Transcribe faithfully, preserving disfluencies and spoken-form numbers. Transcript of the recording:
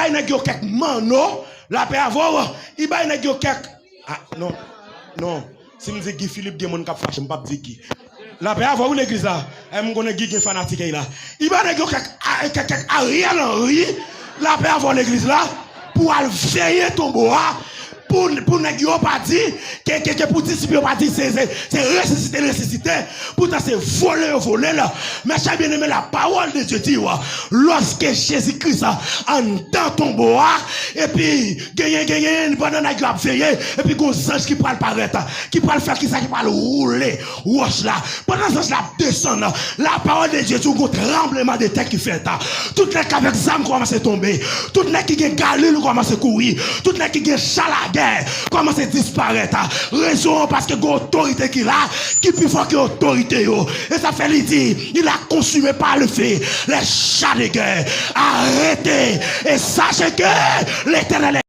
bay nèg yo kèk manno, lapè avè w, li bay nèg yo kèk, ah, non, non. Si m di Guy Philippe, gen moun k ap fache, m p ap di Guy. Lapè avè w, legliz la. Eh, m konnen Guy gen fanatik la. Li bay nèg yo kèk, a- kèk, kèk Ariel Henry, lapè avè w, legliz la, pou al veye tonbo a, pou, pou nèg yo pa di ke, ke, ke pou disip yo pa di se, se, se resisite, resisite. Poutan se vole yo vole l. Mes chers bien-aimés, la parole de Dieu dit, lòske Jezi Kris anndan tonbo a, epi genyen, genyen, pandan nèg yo ap veye, epi gon zanj ki pral parèt, ki pral fè kisa, ki pral woule wòch la. Pandan zanj la ap desann, la parole de Dieu dit, gon tranbleman de tè ki fèt. Tout nèg ki avèk zam kòmanse tonbe. Tout nèg ki gen galil kòmanse kouri. Tout nèg ki gen chalagè kòmanse disparèt. Rezon an, paske gen otorite ki la, ki pi fò ke otorite yo. E sa fè li di, il a consumé par le feu les chars de guerre. Arrêtez et sachez que l'Éternel est